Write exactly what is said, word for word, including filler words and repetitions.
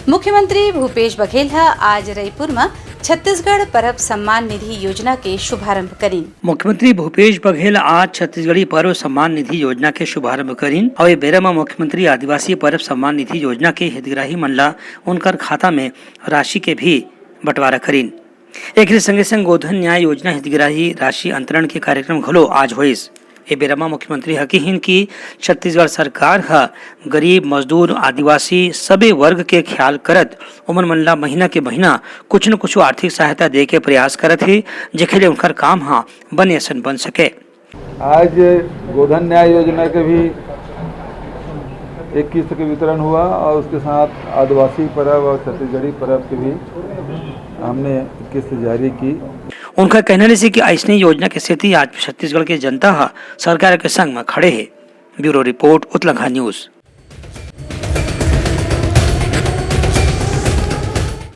मुख्यमंत्री भूपेश बघेल ह आज रईपुर म छत्तीसगढ़ परब सम्मान निधि योजना के शुभारंभ करिन। मुख्यमंत्री भूपेश बघेल आज छत्तीसगढ़ी पर्व सम्मान निधि योजना के शुभारंभ करिन। अउ ए बेरा म मुख्यमंत्री आदिवासी पर्व सम्मान निधि योजना के हितग्राही मन ला उनकर खाता में राशि के भी बंटवारा करिन। एकरे संगे संग गोधन न्याय योजना हितग्राही राशि अंतरण के कार्यक्रम घलो आज होइस। ए बेरा म मुख्यमंत्री ह किहिन कि छत्तीसगढ़ सरकार ह गरीब, मजदूर, आदिवासी सबे वर्ग के ख्याल करत ओमन मन ला महीना के महीना कुछ न कुछ आर्थिक सहायता दे के प्रयास करत हे, जेखर ले उनकर काम ह बने असन बन सके। आज गोधन न्याय योजना के भी एक किस्त के वितरण हुआ और उसके साथ आदिवासी परब और छत्तीसगढ़ी परब के भी हमने किस्त जारी की। उनका कहना रहिसे कि अइसने योजना के सेती आज छत्तीसगढ़ के जनता ह सरकार के संग म खड़े हे। Bureau report, Utlangha news.